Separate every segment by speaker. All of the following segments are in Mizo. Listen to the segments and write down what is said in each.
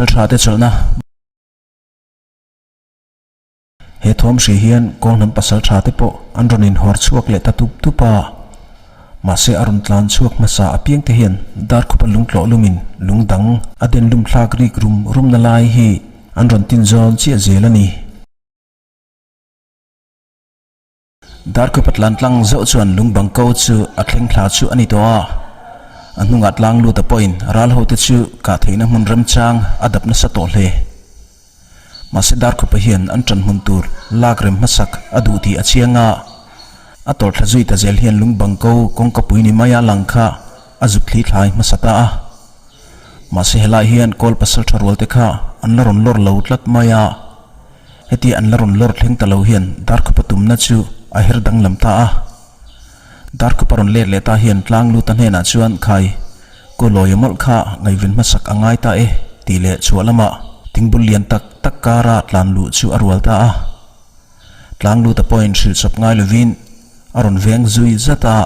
Speaker 1: pasaltha te chawlhna. He thawm hri hian Kawlhnam pasaltha te pawh an rawn inhawr chhuak leh ta tup tup a. Mahse a rawn tlan chhuak hmasa apiang te hian Darkhupa lungtlawh lumin lung dang a den lum thlak rik rum rumna lai hi an rawn tin zawn chiah zel a ni. Darkhupa tlan tlang zauh chuan lung bang ko chu a thleng thla chu a ni tawh a. A hnungah tlang lut a pawhin ral hote chu kah theihna hmun remchang a dap nasa tawh hle. Mahse Darkhupa hian an ṭan hmun tur lak rem hmasak a duh tih a chiang a. A tawrh thla zui ta zel hian lung bang ko kawngka pui ni maia lang kha a zuk thli thlai hmasa ta a. Mahse helai hian kawl pasal tha rual te kha an la rawn lawr lo tlat mai a. Heti an la rawn lawr thleng ta lo hian Darkhupa tumna chu a her danglam ta a. Darkhupa rawn let leh ta hian tlang luta hnenah chuan khai Kawlawia mawlh kha ngaihven hmasak a ngai ta e tih leh chhuah lamah thingbul lian tak tak kara tlan luh chu a rual ta a. Tlang luta pawhin hrilh chawp ngai lovin a rawn veng zui zat a.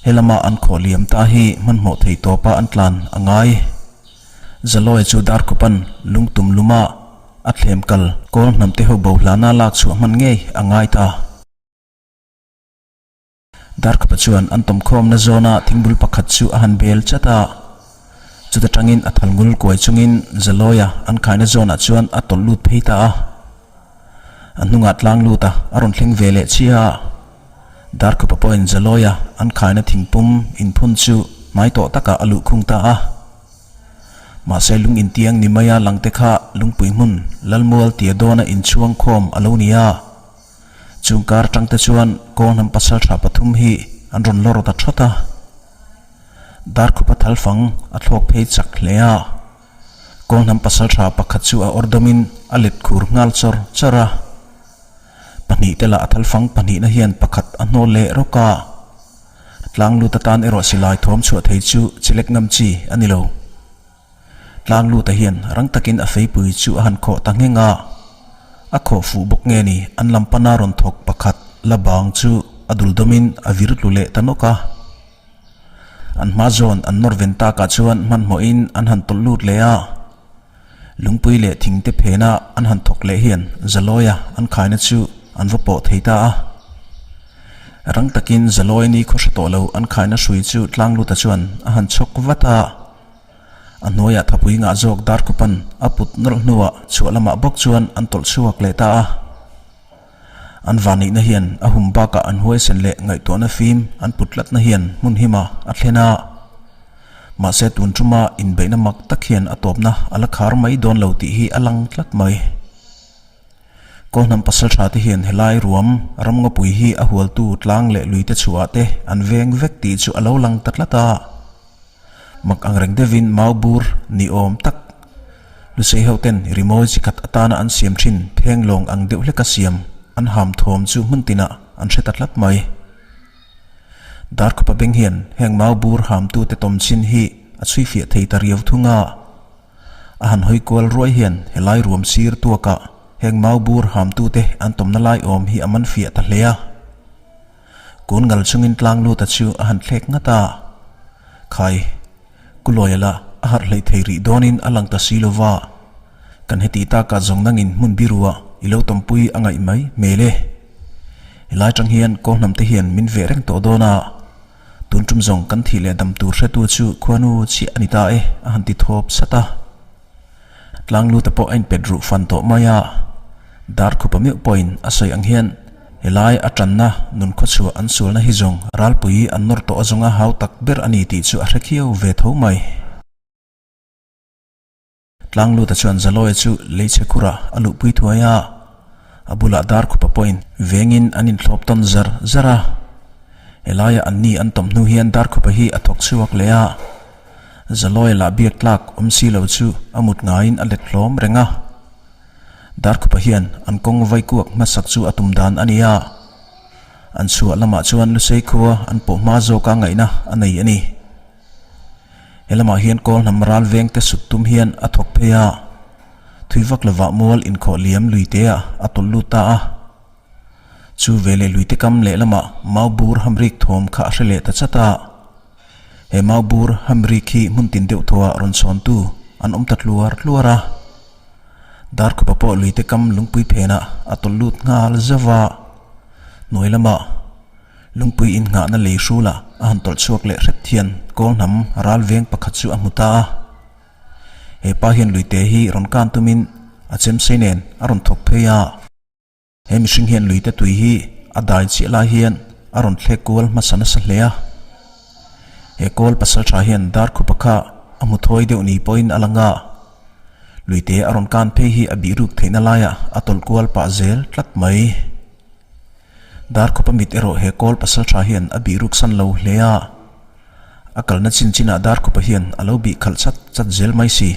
Speaker 1: He lama an khawh liam ta hi hmanhmawh thei tawpa an tlan a ngai. Zalawia chu Darkhupan lungtum luma a thlem kal kawl hnamte ho bo hlana lak chhuah hman ngei a ngai ta. Darkhupa chuan an tawmkhawmna zawna thingbul pakhat chu a han bel chat a. Chuta tangin a thal ngul kuai chungin Zalawia an khaina zawnah chuan a tawlh lut phei ta a. A hnungah tlang lut a, a rawn thleng ve leh chiah a. Darkhupa pawhin Zalawia an khaina thingpum inphun chu hmai tawh takah a luhkhung ta a. Mahse lung intiang ni maia langte kha lungpui hmun Lalmual tia dawna inchhuang khawm a lo ni a. Chung kar tangte chuan Kawnghnam pasaltha pathum hi an rawn lawr ta thawt a. Darkhupa thalfang a thlawk phei chak hle a. Kawnghnam pasaltha pakhat chu a awrdawmin a let khur nghal chawr chawr a. Pahnih te lah a thalfang pahnihna hian pakhat a hnawl leh rawk a. Tlang lut atan erawh silai thawm chhuah thei chu chelek ngam chi a ni lo. Tlang luta hian rang takin a feipui chu a han khawh ta ngheng a, a khawh fuh bawk nge ni an lam pana rawn thawk pakhat la bang chu a dul dawmin a vir tlu leh ta nawk a. An hma zawn an nawr ven takah chuan hmanhmawhin an han tawlh lut leh a, lungpui leh thingte phena an han thawk leh hian Zalawia an khaina chu an va pawh thei ta a. Rang takin Zalawia ni khaw hre tawh lo an khaina hrui chu tlang luta chuan a han chhawk vat a. A hnuaiah thapui ngah zawk Darkhupan a put nawlh hnuah chhuah lamah bawk chuan an tawlh chhuak leh ta a. An vanneihna hian a hum bakah an huaisen leh ngaihtuahna fim an put tlatna hian hmun hima a thlen a. Mahse tun tuma inbeihna mak tak hian a tawpna a la khar mai dawn lo tih hi a lang tlat mai. Kawlhnam pasaltha te hian helai ruam ramngawpui hi a hualtu tlang leh luite chhuah te an veng vek tih chu a lo lang ta tlat a. Mak ang reng deuhin mau bur ni awm tak Lusei ho ten rimawi chi khat atana an siam thin pheng lawng ang deuh hleka siam an ham thawm chu hmun tinah an hre ta tlat mai. Darkhupa beng hian heng mau bur hamtute tawm chin hi a chhui fiah thei ta riau thung a. A han hawi kual ruai hian helai ruam sir tuakah heng mau bur hamtute an tawmna lai awm hi a man fiah ta hle a. Kun ngal chungin tlang luta chu a han thlek ngat a, Khai, Kulawia lah a harh hleih thei rih dawnin a lang ta si lo va, kan heti takah zawng nangin hmun biruah i lo tawmpui a ngaih mai hmel e. Helai tang hian Kawlhnam te hian min veh reng tawh dawn a, tun tum zawng kan thih leh dam tur hretu chu khuanu chiah a ni ta e, a han ti thawp sat a. Tlang luta pawh a inpet ruh fan tawh mai a, Darkhupa meuh pawhin a sawi ang hian helai a tanna nun khawchhuah an sualna hi zawng ralpui an nawr tawh azawnga hau tak ber a ni tih chu a hre khiau ve tho mai. Tlang luta chuan Zalawia chu leichhe khurah a luhpui thuai a, a bulah Darkhupa pawhin vengin an inthlawp tawn zar zar a. Helaia anni an tawm hnu hian Darkhupa hi a thawk chhuak leh a. Zalawia lah biak tlak awm si lo chu a mut ngaiin a let hlawm reng a. Darkhupa hian an kawng vai kuak hmasak chu a tum dan a ni a. An chhuah lamah chuan Lusei khua an pawh hma zawka ngaihna a nei a ni. He lamah hian kawl hnam ral vengte sut tum hian a thawk phei a. Thui vak lovah mual inkhawh liam luiteah a tawlh lut ta a. Chu veleh luite kam lehlamah mau bur hamrik thawm kha a hre leh ta chat a. He mau bur hamrik hi hmun tin deuh thawah rawn chhawntu an awm ta tluar tluar a. Darkhupa pawh luite kam lungpui phenah a tawlh lut nghal zauh a, hnuai lamah lungpui innghahna lei hrulah a han tawlh chhuak leh hret hian Kawlhnam ral veng pakhat chu a hmu ta a. He pa hian luite hi rawn kan tumin a chemsei nen a rawn thawk phei a. He mihring hian luite tui hi a dai chiah lai hian a rawn thlek kual hmasa nasa hle a. He kawl pasal tha hian Darkhupa kha a hmu thawi deuh ni pawhin a lang a. Luite a rawn kan phei hi a bih ruk theihna laiah a tawlh kual pah zel tlat mai. Darkhupa mit erawh he kawl pasal tha hian a bih ruk san lo hle a. A kalna chin chinah Darkhupa hian a lo bih khalh chat chat zel mai si.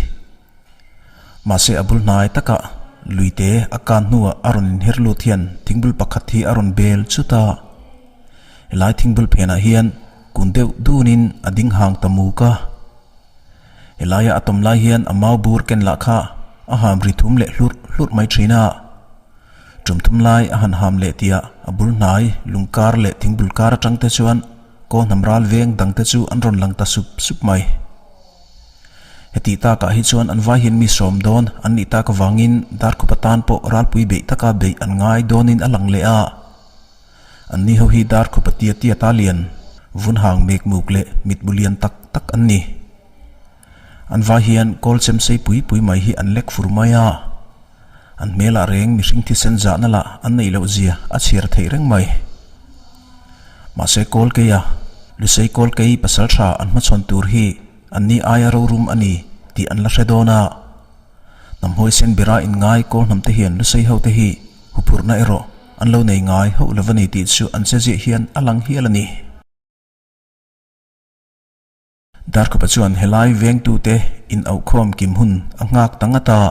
Speaker 1: Mahse a bul hnai takah luite a kan hnuah a rawn inher lut hian thingbul pakhat hi a rawn bel chut a. Helai thingbul phenah hian kun deuh dunin a ding hang ta muk a. Helaia a tawm lai hian a mau bur ken lah kha a ham ri thum leh hlurh hlurh mai thin a. Tum thum lai a han ham leh tihah a bul hnai lung kar leh thingbul kar atang te chuan kaw hnam ral veng dang te chu an rawn lang ta sup sup mai. Heti takah hi chuan an vai hian mi sawm dawn an nih tak avangin Darkhupa tan pawh ralpui beih taka beih an ngai dawnin a lang leh a. Anni ho hi Darkhupa tia tia ta lian, vun hang mek muk leh mitmu lian tak tak an ni. An vai hian kawl chem sei pui pui mai hi an lek fur mai a. An hmelah reng mihring thisen zahna lah an neih loh zia a chhiar theih reng mai. Mahse kawl keia Lusei kawl kei pasal tha an hmachhawn tur hi anni aia rorum a ni tih an la hre dawn a. Hnam hawisen bera inngai kawl hnam te hian Lusei ho te hi huphurhna erawh an lo nei ngai hauh lo a ni tih chu an che ziah hian a lang hial a ni. Darkhupa chuan helai vengtute in auhkhawm kim hun a nghak ta ngat a.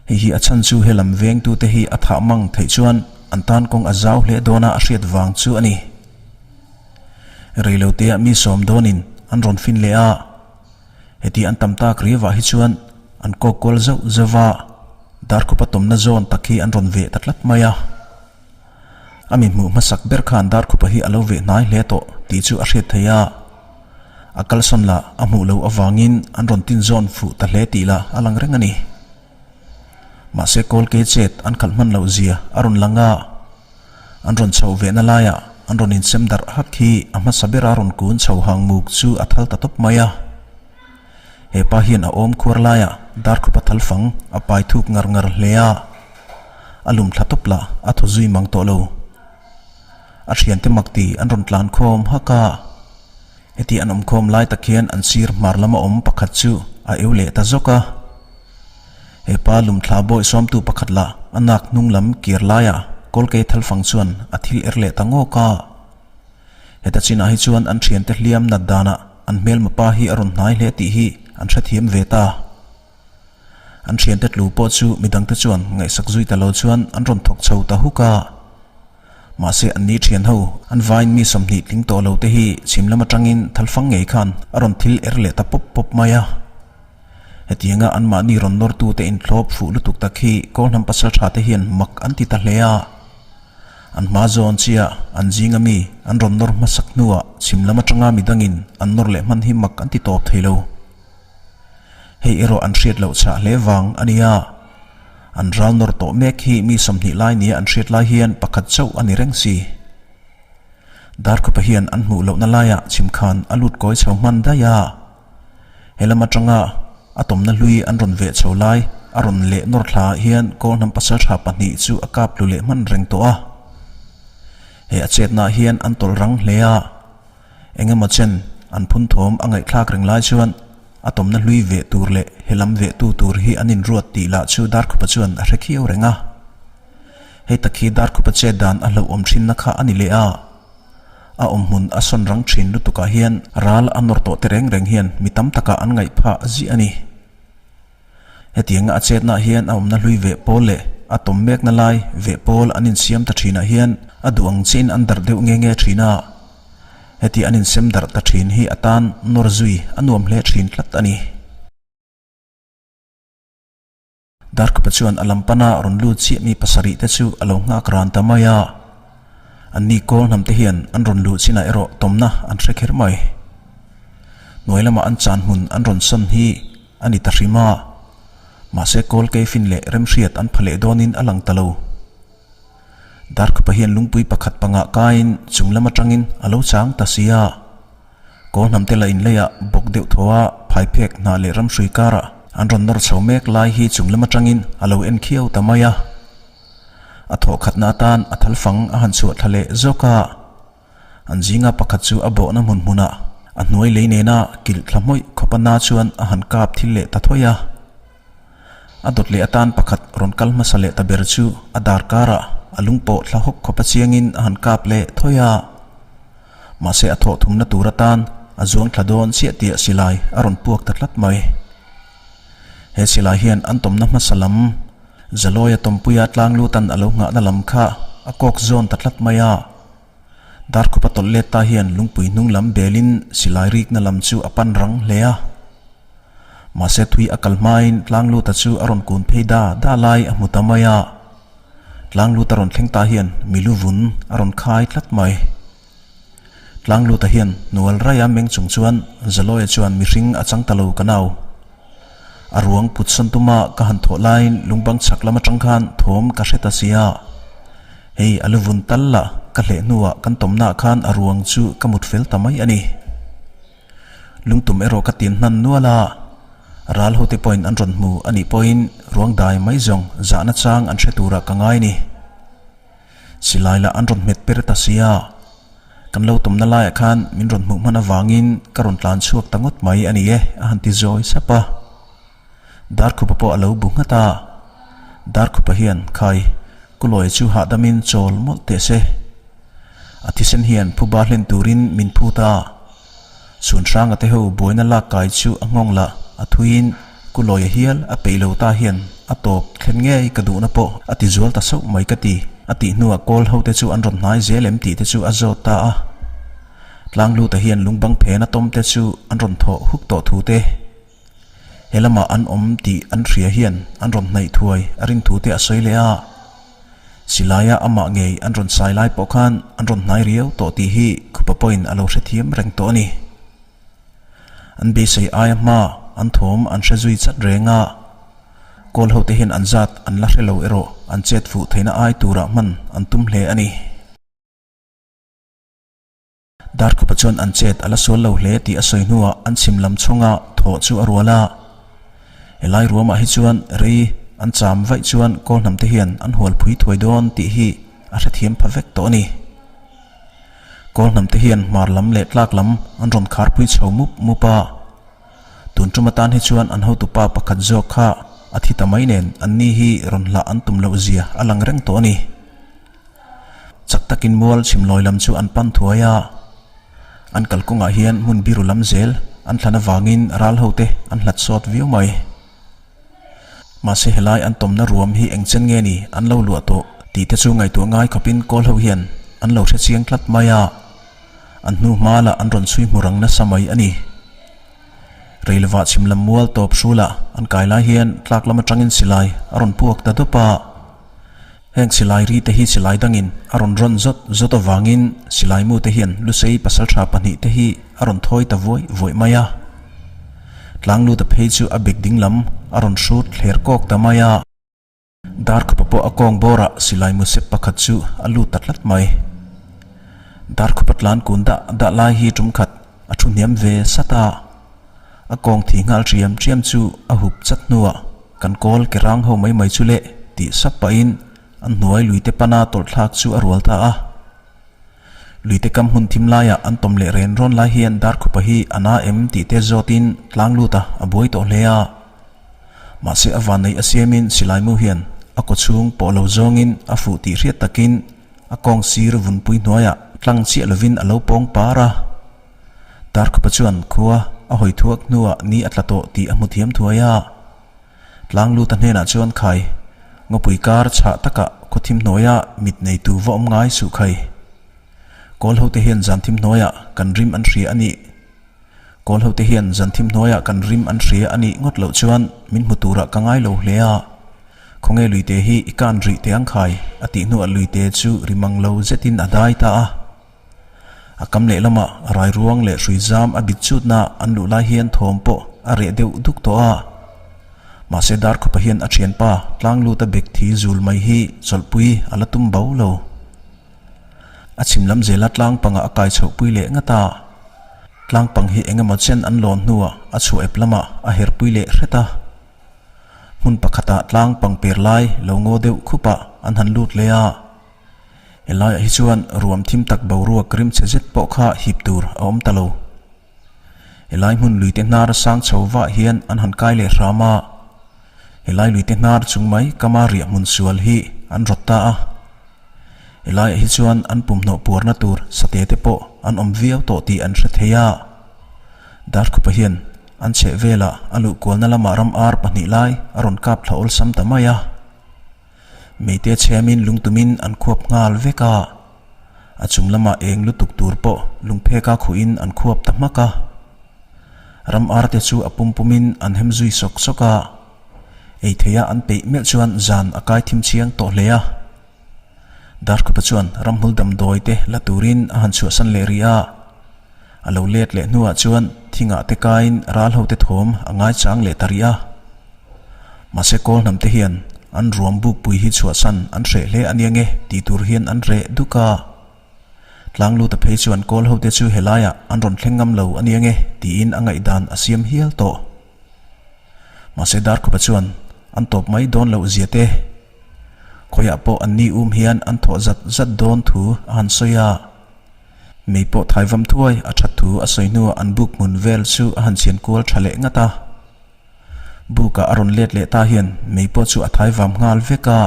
Speaker 1: Hei hi a chhan chu helam vengtute hi a thah mang theih chuan an tan kawng a zau hle dawna a hriat vang chu a ni. Reiloteah mi sawm dawnin an rawn fin leh a. Heti an tam tak riavah hi chuan an kawk kual zauh zauh a, Darkhupa tawmna zawn tak hi an rawn veh ta tlat mai a. A mi hmuh hmasak ber khan Darkhupa hi a lo veh hnai hle tawh tih chu a hriat theih a. A kalsawn lah a hmuh loh avangin an rawn tin zawn fuh ta hle tih lah a lang reng a ni. Mahse kawl ke chet an khalh hman loh zia a rawn lang a. An rawn chhoh vehna laiah an rawn insem darh hak hi a hmasa bera rawn kun chho hang muk chu a thal ta tawp mai a. He pa hian a awm khuar laiah Darkhupa thal fang a pai thuk ngar ngar hle a, a lum thla tawp lah a thaw zui mang tawh lo. A thiante mak ti an rawn tlan khawm hak a, heti an awm khawm lai tak hian an sir hmar lama awm pakhat chu a eu leh ta zawk a. He pa lum thla bawi sawmtu pakhat lah a nak hnung lam kir laiah kawlkei thal fang chuan a thil er leh ta ngawk a. Heta chinah hi chuan an thiante hliam nat danah an hmelma pa hi a rawn hnai hle tih hi an hrethiam ve ta. An thiante tlu pawh chu midangte chuan ngaihsak zui ta lo chuan an rawn thawk chho ta huk a. Mahse anni thian ho an vain mi 20 tling tawh lo te hi chhim lam atangin thalfang ngei khan a rawn thil er leh ta pawp pawp mai a. Hetianga anmahni rawn nawrtute inthlawp fuh lutuk tak hi Kawlhnam pasaltha te hian mak an ti ta hle a. An hma zawn chiah an zinga mi an rawn nawr hmasak hnuah chhim lam atanga midangin an nawr leh hman hi mak an ti tawp thei lo. Hei erawh an hriat loh chhah hle vang a nia. An ral nawr tawh mek hi mi 20 lai nia an hriat lai hian pakhat chauh a ni reng si. Darkhupa hian an hmuh lohna laiah chhim khan a lut kawi chho hman daih a. He lam atanga a tawmna hlui an rawn veh chho lai a rawn leh nawr thla ah hian Kawlhnam pasaltha pahnih chu a kap tlu leh hman reng tawh a. He a chetna ah hian an tawlh rang hle a. Eng emaw chen an phun thawm a ngaihthlak reng lai chuan a tawmna hlui veh tur leh he lam veh tu tur hi an inruat tih lah chu Darkhupa chuan a hre khiau reng a. Hei tak hi Darkhupa chet dan a hlauhawm thinna kha a ni leh a. A awmhmun a sawn rang thin lutukah hian ral a nawr tawh te reng reng hian mi tam takah an ngaih phah ziah a ni. Hetianga a chetnah hian a awmna hlui veh pawl leh a tawm mekna lai veh pawl an insiam ta thinah hian a duh ang chiin an darh deuh nge nge thin a. Heti an insem darh ta thin hi a tan nawr zui a nuam hle thin tlat a ni. Darkhupa chuan a lam pana rawn lut chiah mi pasarih te chu a lo nghak ran ta mai a. Anni kawl hnam te hian an rawn luh chinah erawh tawmna an hre kher mai. Hnuai lama an chan hmun an rawn sawn hi. a ni ta hrim a. Mahse kawl keifin leh remhriat an pha leh dawnin a lang ta lo. Darkhupa hian lungpui pakhat pangah kaiin chung lam atangin a lo chang ta si a. Kawl hnamte la inleiah bawk deuh thaw a phaiphek hnah leh ramhrui karah an rawn nawr chho mek lai hi chung lam atangin a lo en khiau ta mai a. A thawh khatna atan a thalfang a han chhuah thla leh zawk a. An zinga pakhat chu a bawhna hmun hmunah a hnuai lei nena kilh thla hmawih khawpa na chuan a han kap thil leh ta thawih a. A dawt leh atan pakhat rawn kal hmasa leh ta ber chu a dar karah a lung pawh thla hawk khawpa chiangin a han kap leh thawih a. Mahse a thawh thumna tur atan a zuang thla dawn chiah tiah silai a rawn puak ta tlat mai. He silai hian an tawmna hmasa lam Zalawia tawmpuia tlang lutan a lo nghahna lam kha a kawk zawn ta tlat mai a. Darkhupa tawlh let ta hian lungpui hnung lam belin silai rikna lam chu a pan rang hle a. Mahse thui a kal hmain Tlangluta chu a rawn kun phei da da lai a hmu ta mai a. Tlangluta rawn thleng ta hian milu vun a rawn khai tlat mai. Tlangluta hian hnual raia meng chung chuan Zalawia chuan mihring a chang ta lo ka nau. A ruang put sawn tuma ka han thawh laiin lungbang chhak lam atang khan thawm ka hre ta sia. Hei a lu vun tal la ka hleh hnuah kan tawmnaah khan a ruang chu ka mut fel ta mai a ni. Lungtum erawh ka tin hnan nual a, ral hote pawhin an rawn hmu a nih pawhin ruang dai mai zawng zahna chang an hre turah ka ngai ni. Silai lah an rawn hmet per ta sia. Kan lo tumna laiah khan min rawn hmuh hman avangin ka rawn tlan chhuak ta ngawt mai a ni e, a han ti zawi sap a. Darkhupa pawh a lo bu nghat a. Darkhupa hian, Khai, Kulawi chu hahdamin chawl mawlh teh se. A thisen hian phuba hlen turin min phut a. Chhun hranga te ho buaina lak kai chu a nghawng lah a thuiin Kulawia hial a peih lo ta hian a tawp thlen ngei ka duhna pawh a ti zual ta sauh mai ka ti a tih hnuah kawl ho te chu an rawn hnai zel em tih te chu a zawt ta a. Tlangluta hian lungbang phena tawm te chu an rawn thawh huk tawh thu te. He lamah an awm tih an hria hian an rawn hnaih thuai a rin thu te a sawi leh a. Silaia amah ngei an rawn sai lai pawh khan an rawn hnai riau tawh tih hi Khupa pawhin a lo hrethiam reng tawh a ni. An beisei aia hma an thawm an hre zui chat reng a, Kawl hote hian an zat an la hre lo erawh an chet fuh theihna ai turah hman an tum hle a ni. Darkhupa chuan an chet a la sual lo hle tih a sawi hnuah an chhim lam chhunga thawh chu a rual a. Helai ruamah hi chuan rei an cham vaih chuan kawl hnamte hian an hual phui thuai dawn tih hi a hrethiam pha vek tawh a ni. Kawl hnamte hian hmar lam leh tlak lam an rawn kharpui chho mup mup a. Tun tum atan hi chuan an hotupa pakhat zawk kha a thi ta mai nen anni hi rawn hlah an tum loh zia a lang reng tawh a ni. Chak takin mual chhimlawi lam chu an pan thuai a, an kalkawngah hian hmun biru lam zel an thlan avangin ral hote an hlat sawt viau mai. Mahse helai an tawmna ruam hi eng chen nge ni an lo luah tawh tih te chu ngaihtuah ngai khawpin kawl ho hian an lo hre chiang tlat mai a, an hnu hma lah an rawn chhui hmu rang nasa mai a ni. Reilova chhim lam mual tawp hrulah an kai lai hian tlak lam atangin silai a rawn puak ta dup a. Heng silai ri te hi silai dangin a rawn rawn zawt zawt avangin silai mu te hian Lusei pasaltha pahnih te hi a rawn thawi ta vuai vuai mai a. Tlangluta phei chu a bek ding lam a rawn hrut thler kawk ta mai a. Darkhupa pawh a kawng bawrah silai mu sep pakhat chu a lut ta tlat mai. Darkhupa tlan kun dah dah lai hi tum khat a thu hniam ve sat a. A kawng thi nghal ṭiam ṭiam chu a hup chat hnuah kan kawl ke rang ho mai mai chu leh tih sap pahin an hnuai luite pana tawlh thlak chu a rual ta a. Luite kam hmun thim laiah an tawm leh ren rawn lai hian Darkhupa hi a na em tih te zawtin tlang lut a, a buai tawh hle a. Mahse a vanneih a siamin silai mu hian a kaw chhung pawh lo zawngin a fuh tih hriat takin a kawng sir vunpui hnuaiah tlang chiah lovin a lo pawng par a. Darkhupa chuan khua a hawi thuak hnuah ni a tla tawh tih a hmu thiam thuai a. Tlangluta hnenah chuan khai, Ngawpui kar chhah takah khaw thim hnuaia mit neitu va awm ngai suh khai. Kawl hote hian zan thim hnuaiah kan rim an hria a nih. Kawl hote hian zan thim hnuaiah kan rim an hria a nih ngawt loh chuan min hmu turah ka ngai lo hle a. Khawnge luite hi i kan rih teh ang khai, a tih hnuah luite chu ri mang lo zetin a dai ta a. A kam lehlamah rai ruang leh hrui zam a bit chutna an luh lai hian thawm pawh. a reh deuh duk tawh a. Mahse Darkhupa hian a thianpa tlang luta bek thi zul mai hi chawlhpui a la tum bo lo. A chhim lam zela tlang pangah a kai chhohpui leh ngat a. Tlang pang hi eng emaw chen an lawn hnuah a chhuah ep lamah a herpui leh hret a. Hmun pakhatah tlang pang per lai lo ngaw deuh khupah an han lut leh a. Helaiah hi chuan ruam thim tak boruak rimchhe zet pawh kha hip tur a awm ta lo. Helai hmun luite hnar sang chho vah hian an han kai leh hram a, helai luite hnar chung mai kama riah hmun sual hi an rawt ta a. Helaiah hi chuan an pumhnawh puarna tur sate te pawh an awm viau tawh tih an hre thei a. Darkhupa hian an chheh velah a luh kualna lamah ram ar pahnih lai a rawn kap thla awlsam ta mai a. Meite chhiamin lungtumin an khuap nghal vek a, a chung lamah eng lutuk tur pawh lungpheka khuhin an khuap ta hmak a. Ram arte chu a pum pumin an hem zui sawk sawk a, ei theia an peih meuh chuan zan a kai thim chiang tawh hle a. Darkhupa chuan ramhmul damdawi te la turin a han chhuahsan leh rih a. A lo let leh hnuah chuan thingah te kaiin ral ho te thawm a ngaichang leh ta rih a. Mahse kawl hnam te hian an ruam bukpui hi chhuahsan an hreh hle a nia nge tih tur hian an reh duk a. Tlangluta phei chuan kawl ho te chu helaiah an rawn thleng ngam lo a nia nge tiin a ngaihdan a siam hial tawh. Mahse Darkhupa chuan an tawp mai dawn loh zia te, khawiah pawh an ni um hian an thawh zat zat dawn thu a han sawi a. Mei pawh thaivam thuai a that thu a sawi hnuah an buk hmun vel chu a han chhian kual tha leh ngat a. Bukah a rawn let leh ta hian mei pawh chu a thai vam nghal vek a,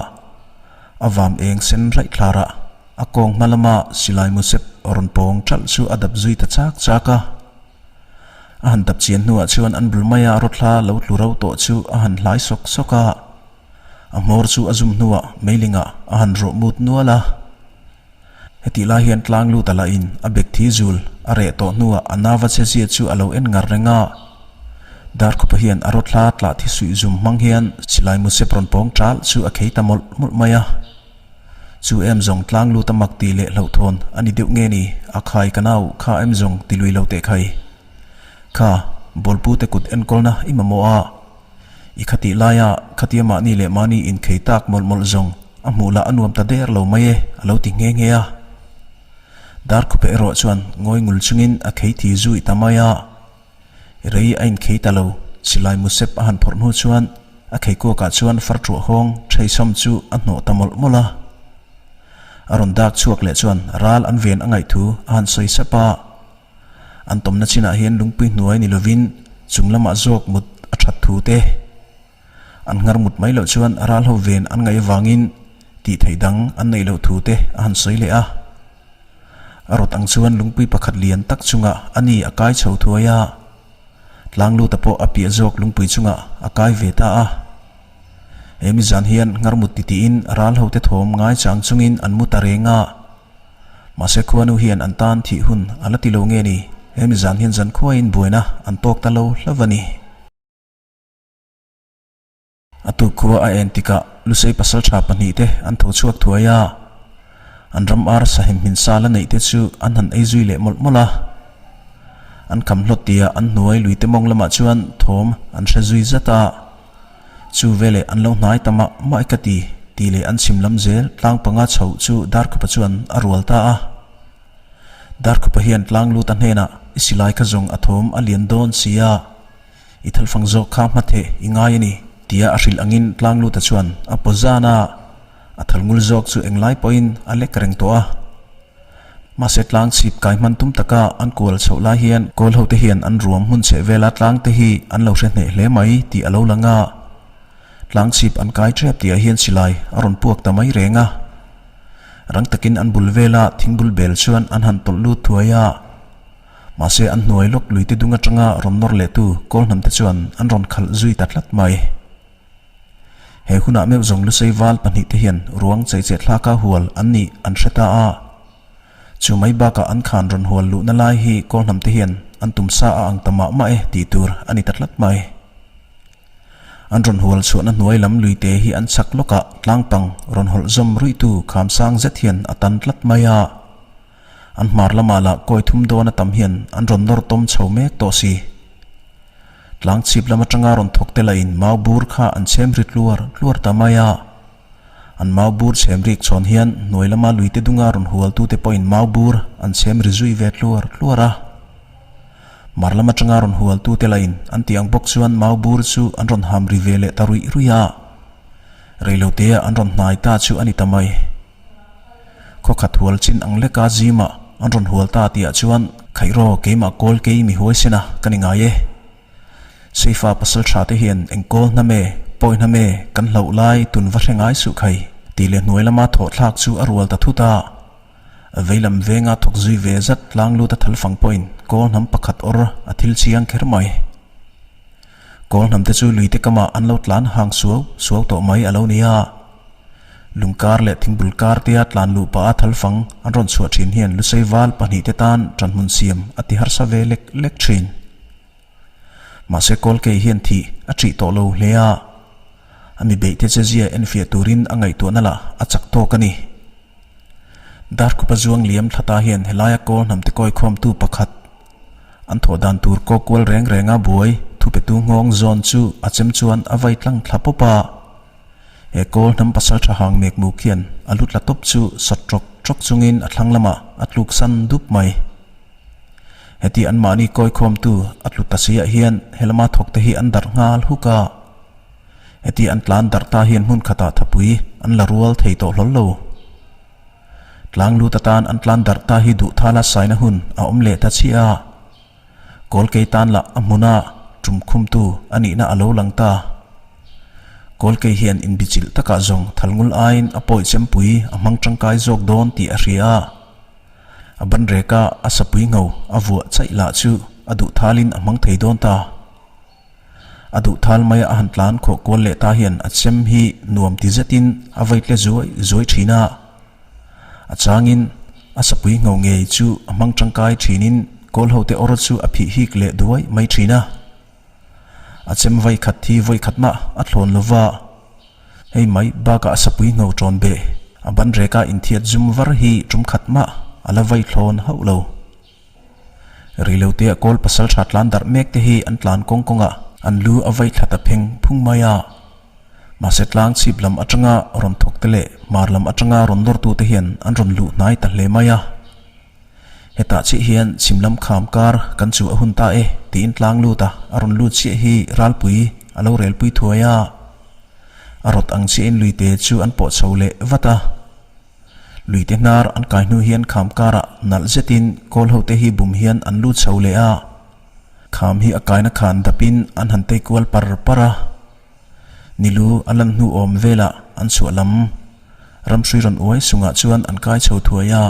Speaker 1: a vam eng sen raih thlarah a kawng hma lama silai musep rawn pawng ṭalh chu a dap zui ta chak chak a. A han dap chian hnuah chuan an bul maia rawthla lo tlu ro tawh chu a han hlai sawk sawk a, a hmawr chu a zum hnuah meilingah a han rawh mut nual a. Hetih lai hian tlang lut a la in a bek thi zul a reh tawh hnuah a nava che zia chu a lo en ngar reng a. Darkhupa hian a rawthla tlah thi suih zum hmang hian silai musep rawn pawng ṭalh chu a khei ta mawlh mawlh mai a. Chu em zawng tlang lut a mak ti leh hlauhthawn a ni deuh nge ni a khai ka nau kha em zawng ti lui lo teh khai. Kha, bawlpu te kut enkawlna i mamawh a. I khatih laia khatia mahni leh mahni inkhei tak mawlh mawlh zawng a hmuh lah a nuam ta der lo mai e, a lo ti nghe nghe a. Darkhupe erawh chuan ngawi ngul chungin a khei thi zui ta mai a. Rei a inkhei ta lo, silai musep a han phawrh hnu chuan a kheikuakah chuan far thuah hawng ṭheisawm chu a hnawh ta mawlh mawlh a. A rawn dak chhuak leh chuan ral an ven a ngaih thu a han sawi sap a. An tawmna chinah hian lungpui hnuai ni lovin chung lamah zawk mut a that thu te an nghar mut mai loh chuan ral ho ven an ngaih avangin tih theih dang an neih loh thu te a han sawi leh a. A rawt ang chuan lungpui pakhat lian tak chungah a ni a kai chho thuai a, tlang luta pawh a piah zawk lungpui chungah a kai ve ta a. He mi zan hian nghar mut titiin ral ho te thawm ngai chang chungin an mu ta reng a. Mahse khuanu hian an tan thih hun a la ti lo nge ni? Hemi zan hian zan khuaiin buaina an tawk ta lo hlauh a ni. A tuk khua a en tikah Lusei pasaltha pahnihte an tho chhuak thuai a, an ram ar sahim hmin sa la neih te chu an han ei zui leh mawlh mawlh a. An kham hlawt tia an hnuai luite mawng lamah chuan thawm an hre zui zat a. Chu veleh an lo hnai ta mah mah ka ti, tih leh an chhim lam zel tlang panga chhoh chu Darkhupa chuan a rual ta a. Darkhupa hian tlang lut a hnenah i silai kha zawng a thawm a lian dawn si a, i thalfang zawk kha hma theh i ngai a ni, tia a hrilh angin tlang luta chuan a paw zan a, a thal ngul zawk chu englai pawhin a lek reng tawh a. Mahse tlang chhip kai hman tum taka an kual chhoh lai hian kawl hote hian an ruam hmun chheh vela tlang te hi an lo hre hneh hle mai tih a lo lang a. Tlang chhip an kai tep tihah hian silai a rawn puak ta mai reng a. Rang takin an bul vela thingbul bel chuan an han tawlh lut thuai a. Mahse an hnuai lawk luite dung atanga rawn nawr lehtu kawl hnam te chuan an rawn khalh zui ta tlat mai. He hunah meuh zawng Lusei val pahnihte hian ruang cheicheh thlaka hual an nih an hre ta a. Chu mai bakah an khan rawn hual luhna lai hi Kawlhnamte hian an tum sa a ang ta mah mah e tih tur a ni ta tlat mai. An rawn hual chhuahna hnuai lam luite hi an chhak lawkah tlangpang rawn hawlh zawm ruihtu kham sang zet hian a tan tlat mai a. An hmar lamah lah kawi thum dawn a tam hian an rawn nawr tawm chho mek tawh si. Tlang chhip lam atanga rawn thawk te lahin mau bur kha an chhem ri tluar tluar ta mai a. An mau bur chhem rik chhawn hian hnuai lama luite dunga rawn hualtute pawhin mau bur an chhem ri zui ve tluar tluar a. Mar lam atanga rawn hualtute lahin an tih ang bawk chuan mau bur chu an rawn ham ri ve leh ta ruih ruih a. Reilotea an rawn hnai ta chu a ni ta mai. Khaw khat hual chin ang leka zimah an rawn hual ta tihah chuan Khaihraw keimah kawl kei mi huaisen a ka ni ngai e. Seifa pasal tha te hian eng kawl hnam e, pawi hnam e, kan hlauh lai tun va hre ngai suh khai tih leh hnuai lama thawh thlak chu a rual ta thut a. A veilam venga thawk zui ve zat tlang lut a thal fang pawhin kawl hnam pakhat awr a thil chiang kher mai. Kawl hnam te chu luite kamah an lo tlan hang suau suau tawh mai a lo ni a. Lungkar leh thingbul kar tia tlan luh pah a thalfang an rawn chhuah thin hian lusei val pahnihte tan tanhmun siam a ti harsa ve lek lek thin. Mahse Kawlkei hian thih a ṭih tawh lo hle a, a mi beihte che zia enfiah turin a ngaihtuahna lah a chak tawk a ni. Darkhupa zuang liam thla ta hian helaia kawl hnamte kawikhawmtu pakhat an thawh dan tur kaw kual reng renga buai thupetu nghawng zawn chu a chem chuan a vai tlang thla pawp a. He kawl hnam pasal tha hang mek muk hian a lu tla tawp chu sawt trawk trawk chungin a thlang lamah a tluk san dup mai. Heti anmahni kawikhawmtu a tlu ta siah hian helama thawkte hi an darh nghal huk a. Heti an tlan darh ta hian hmun khatah thapui an la rual thei tawh hlawl lo. Tlang lut atan an tlan darh ta hi duh thala saina hun a awm leh ta chiah a. Kawlkei tan lah a hmuna tum khumtu a nihna a lo lang ta. Kawlkei hian inbichilh takah zawng thalngul aiin a pawi chempui a hmang tangkai zawk dawn tih a hria a. A ban reka a sapui ngho a vuah chaih lah chu a duh thalin a hmang thei dawn ta. A duh thal maia a han tlan khawh kual leh ta hian a chem hi nuam ti zetin a vei tle zuai zuai thin a. A changin a sapui ngho ngei chu a hmang tangkai thinin kawl hote awr chu a phih hik leh duai mai thin a. A chem vai khat hi vawi khat mah a thlawn lo va. Hei mai bakah a sapui ngho tawn beh a ban reka inthiat zum var hi tum khat mah a la vai thlawn hauh lo. Reilotea kawl pasal tha tlan darh mek te hi an tlan kawng kawngah an lu a vai thla ta pheng phung mai a. Mahse tlang chhip lam atanga rawn thawk te leh hmar lam atanga rawn nawrtu te hian an rawn luh hnai ta hle mai a. Hetah chiah hian chhim lam kham kar kan chu a hun ta e tiin tlang lut a, a rawn lut chiah hi ralpui a lo relpui thuai a. A rawt ang chiahin luite chu an pawh chho leh vat a. Luite hnar an kai hnu hian kham karah nalh zetin kawl hote hi bum hian an lut chho leh a. Kham hi a kaina khan dapin an han tei kual par par a. Nilu a lan hnu awm velah an chhuah lam ramhrui rawn uai sungah chuan an kai chho thuai a.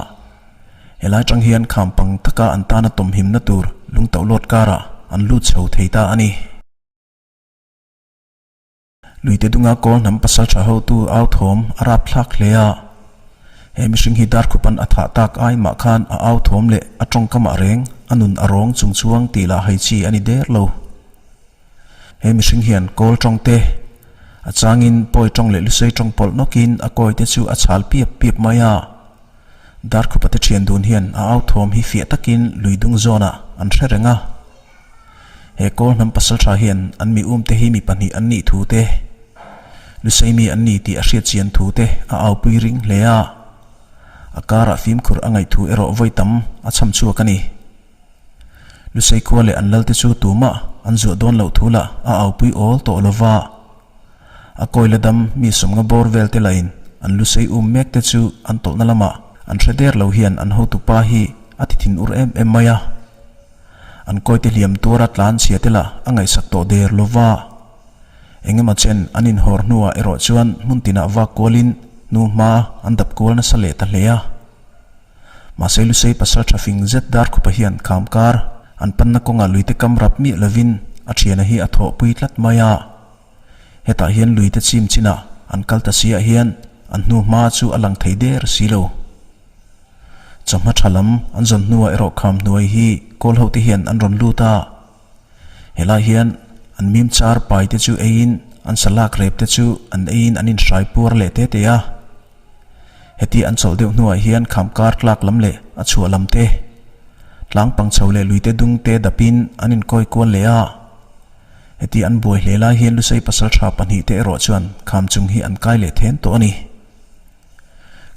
Speaker 1: Helai tang hian kham pang taka an tana tawmhimna tur lungtauhlawt karah an lut chho thei ta a ni. Luite dunga kawl hnam pasal tha hotu au thawm a rap thlak hle a. He mihring hi Darkhupan a thah tak ai mah khan a au thawm leh a tawngkamah reng a nun a rawng chung chuang tih lah hai chi a ni der lo. He mihring hian kawl tawng te, a changin pawi tawng leh lusei tawng pawlh nawkin a kawi te chu a chhal piap piap mai a. Darkhupa te thian dun hian a au thawm hi fiah takin lui dung zawnah an hre reng a. He kawl hnam pasal tha hian an mi um te hi mi pahnih an nih thu te, lusei mi an ni tih a hriat chian thu te a aupui ring hle a. A karah fimkhur a ngaih thu erawh vawi tam a chham chhuak a ni. Lusei khua leh an lalte chu tumah an zuah dawn loh thu lah a aupui awl tawh lo va. A kawila dam mi sawmnga bawr vel te lahin an lusei um mek te chu an tawlhna lamah an hre der lo hian an hotupa hi a ti thin ur em em mai a. An kawite hliam tuara tlan chhia te lah a ngaihsak tawh der lo va. Engemaw chen an inhawr hnuah erawh chuan hmun tinah vak kualin hnu hma an dap kual nasa leh ta hle a. Mahse Lusei pasal tha fing zet Darkhupa hian kham kar an panna kawngah luite kam rap miah lovin a thiana hi a thawhpui tlat mai a. Hetah hian luite chim chinah an kal ta siah hian an hnu hma chu a lang thei der si lo. Chawhma tha lam an zawn hnuah erawh kham hnuai hi kawl hote hian an rawn lut a. Helai hian an mim char pai te chu eiin an salak rep te chu an eiin an inhrai puar leh te te a. Heti an chawlh deuh hnuah hian kham kar tlak lam leh a chhuah lam te, tlang pang chho leh luite dung te dapin an inkawi kual leh a. Heti an buai hle lai hian Lusei pasaltha pahnihte erawh chuan kham chung hi an kai leh then tawh a ni.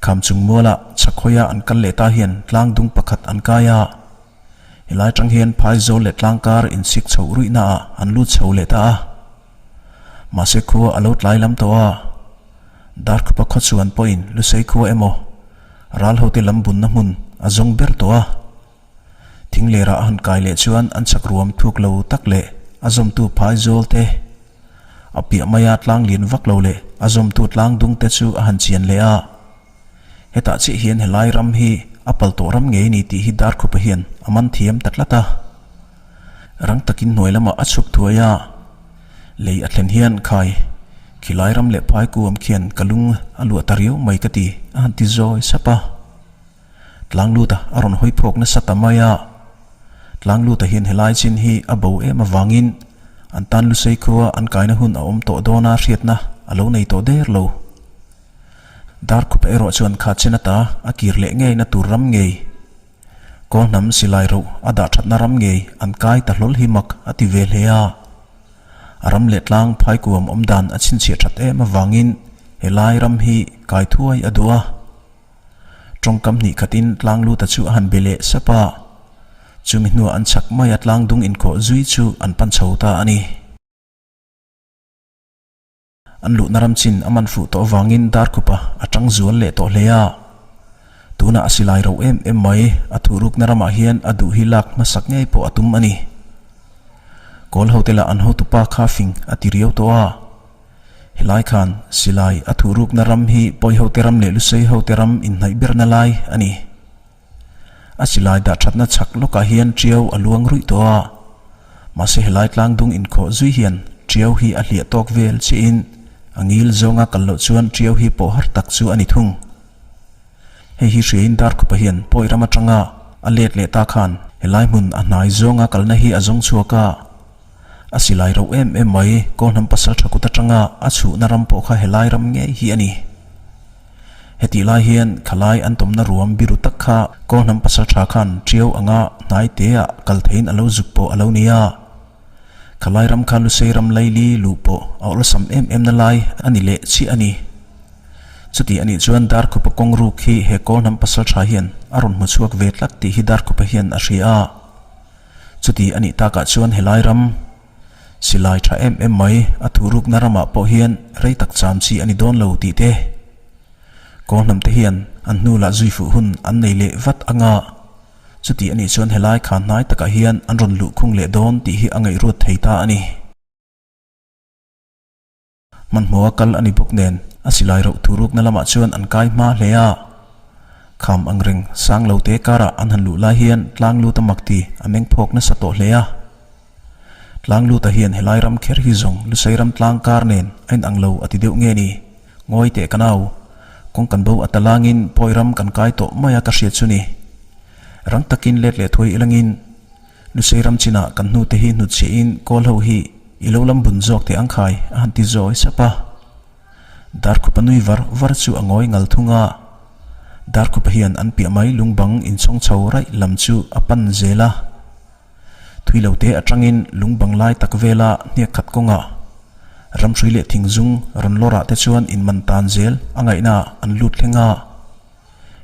Speaker 1: Kham chung mualah chhakhawia an kal leh ta hian tlang dung pakhat an kai a. Helai tang hian phaizawl leh tlangkar insik chhoh ruihnaah an lut chho leh ta a. Mahse khua a lo tlai lam tawh a. Darkhupa khaw chuan pawhin Lusei khua emaw ral hote lam bunna hmun a zawng ber tawh a. Thinglerah a han kai leh chuan an chak ruam thuk lo tak leh a zawmtu phaizawl te, a piah maia tlang lian vak lo leh a zawmtu tlang dung te chu a han chian leh a. Hetah chiah hian helai ram hi a pal tawh ram ngei ni tih hi Darkhupa hian a man thiam ta tlat a. Rang takin hnuai lamah a chhuk thuai a, lei a thlen hian khai khilai ram leh phai kuam khian ka lung a luah ta riau mai ka ti a han ti zawi sap a. Tlangluta a rawn hawi phawk nasa ta mai a. Tlangluta hian helai chin hi a bo em avangin an tan Lusei khua an kaina hun a awm tawh dawna hriatna a lo nei tawh der lo. Darkhupa erawh chuan kha chen ata a kir leh ngeina tur ram ngei, Kawl hnam silai roh a dah thatna ram ngei an kai ta hlawl hi mak a ti ve hle a. A ram leh tlang phaikuam awm dan a chhinchhiah that em avangin helai ram hi kai thuai a duh a. Tawngkam hnih khatin tlang luta chu a han be leh sap a, chumi hnuah an chhak maia tlang dung inkhawh zui chu an pan chho ta a ni. An luhna ram chin a man fuh tawh avangin Darkhupa a tang zual leh tawh hle a. Tunah a silai ro em em mai, a thuhrukna ramah hian a duh hi lak hmasak ngei pawh a tum a ni. Kawl hote lah an hotupa kha fing a ti riau tawh a. Helai khan silai a thuhrukna ram hi Pawi hote ram leh Lusei hote ram inhnaih berna lai a ni. A silai dah thatna chhak lawkah hian tiau a luang ruih tawh a, mahse helai tlang dung inkhawh zui hian tiau hi a hliah tawk vel chiahin a ngil zawnga kal loh chuan tiau hi pawh har tak chu a ni thung. Hei hi hriain Darkhupa hian pawi ram atanga a let leh ta khan helai hmun a hnai zawnga kalna hi a zawng chhuak a, a silai rauh em em mai Kawlhnam pasal tha kut atanga a chhuhna ram pawh kha helai ram ngei hi a ni. Hetih lai hian khalai an tawmna ruam biru tak kha Kawlhnam pasaltha khan Tiau anga hnai teah kal theiin a lo zuk pawh a lo ni a. Khalai ram kha Lusei ram laili luh pawh a awlsam em em na lai a ni leh chiah a ni. Chuti anih chuan Darkhupa kawng ruk hi he Kawlhnam pasaltha hian a rawn hmu chhuak ve tlat tih hi Darkhupa hian a hria a. Chuti anih takah chuan helai ram Silai tha em em mai, a thuhrukna ramah pawh hian rei tak cham chi a ni dawn lo tih te. Kawnghnam te hian an hnu lah zui fuh hun an nei leh vat anga, chuti a nih chuan helai kha hnai takah hian an rawn luh khung leh dawn tih hi a ngaihruat thei ta a ni. Hmanhmawha kal a ni bawk nen a silai roh thurukna lamah chuan an kai hma hle a. Kham ang reng sang lo te karah an han luh lai hian tlang lut a mak ti a meng phawk nasa tawh hle a. Tlang luta hian helai ram kher hi zawng Lusei ram tlang kar nen a inang lo a ti deuh nge ni? Ngawi teh ka nau. Kawng kan bo a ta langin pawi ram kan kai tawh mai a ka hriat chu ni. Rang takin let leh thuai ilangin Lusei ram chinah kan hnute hi hnutchhiahin kawl ho hi i lo lam bun zawk teh ang khai a han ti zawi sap a. Darkhupa nui var var chu a ngawi ngal thung a. Darkhupa hian an piah mai lungbang inchhawng chho raih lam chu a pan zel a. Thui lo te atangin lungbang lai tak vela hniak khat kawngah ramhrui leh thingzung rawn lawrah te chuan inman tan zel a ngaihna an lut thleng a.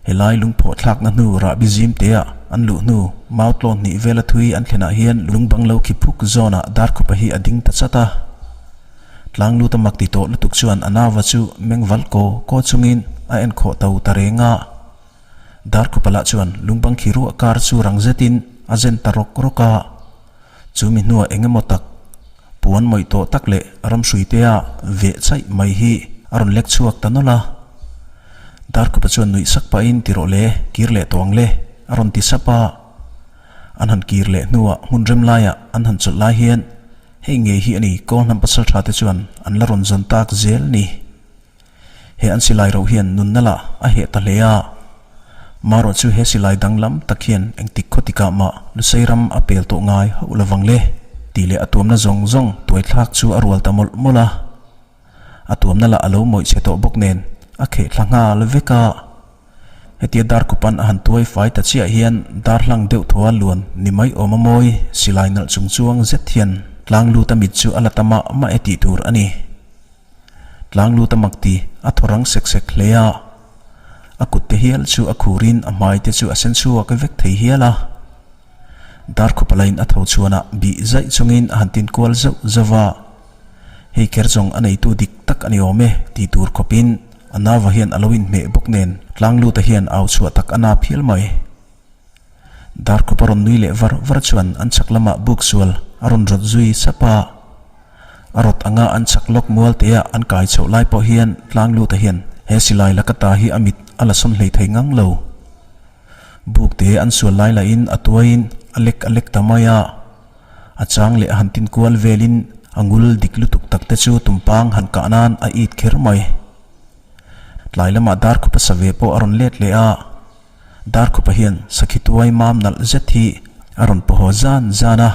Speaker 1: Helai lungphawh thlakna hnu rahbi zim teah an luh hnu mau tlawn hnih vela thui an thlenah hian lungbang lo khi phuk zawnah Darkhupa hi a ding ta chat a. Tlang lut a mak ti tawh lutuk chuan a nauva chu meng val kaw kaw chungin a en khawh to ta reng a. Darkhupa lah chuan lungbang khi ruah kar chu rang zetin a zen ta rawk rawk a. Chu mi hnuah eng emaw tak, puan mawih tawh tak leh ramhruitea veh chaih mai hi a rawn lek chhuak ta nawlh a. Darkhupa chuan nuih sak pahin ti rawh le, kir leh tawh ang le, a rawn ti sap a. An han kir leh hnuah hmun rem laiah an han chawlh lai hian hei ngei hi a ni Kawlhnam pasaltha te chuan an la rawn zawn tak zel ni. He an silai roh hian nunna lah a heh ta hle a. Marawh chu he silai danglam tak hian engtik khaw tikah mah Lusei ram a pel tawh ngai hauh lovang le tih leh a tuamna zawng zawng tuaithlak chu a rual ta mawlh mawlh a. A tuamna lah a lo mawih chhe tawh bawk nen a kheh thla nghal vek a. Hetia Darkhupan a han tuai fai ta chiah hian darhlang deuh thaw a luan ni mai awm a mawi silai nalh chung chuang zet hian. Tlangluta mit chu a la ta mah mah e tih tur a ni. Tlangluta mak ti a thaw rang sek sek hle a. A kut te hial chu a khurin a hmai te chu a sen chhuak vek thei hial a. Darkhupa lain a tho chhuanah bih zaih chungin a han tin kual zauh zauh va. Hei kher zawng a neitu dik tak a ni awm e tih tur khawpin a nauva hian a lo inhmeh bawk nen Tlangluta hian au chhuah tak a nap hial mai. Darkhupa rawn nui leh var var chuan an chhak lamah buk sual a rawn rawt zui sap a. A rawt anga an chhak lawk mual tea an kai chhoh lai pawh hian Tlangluta hian he silai laka ta hi a mit a la sawn hlei thei ngang lo. Buk te an sual lai lahin a tuaiin a lek a lek ta mai a. A chang leh a han tin kual velin a ngul dik lutuk tak te chu tumpang han kah nan a it kher mai. Tlai lamah Darkhupa sa ve pawh a rawn let leh a. Darkhupa hian sakhi tuai mam nalh zet hi a rawn paw haw zan zan a.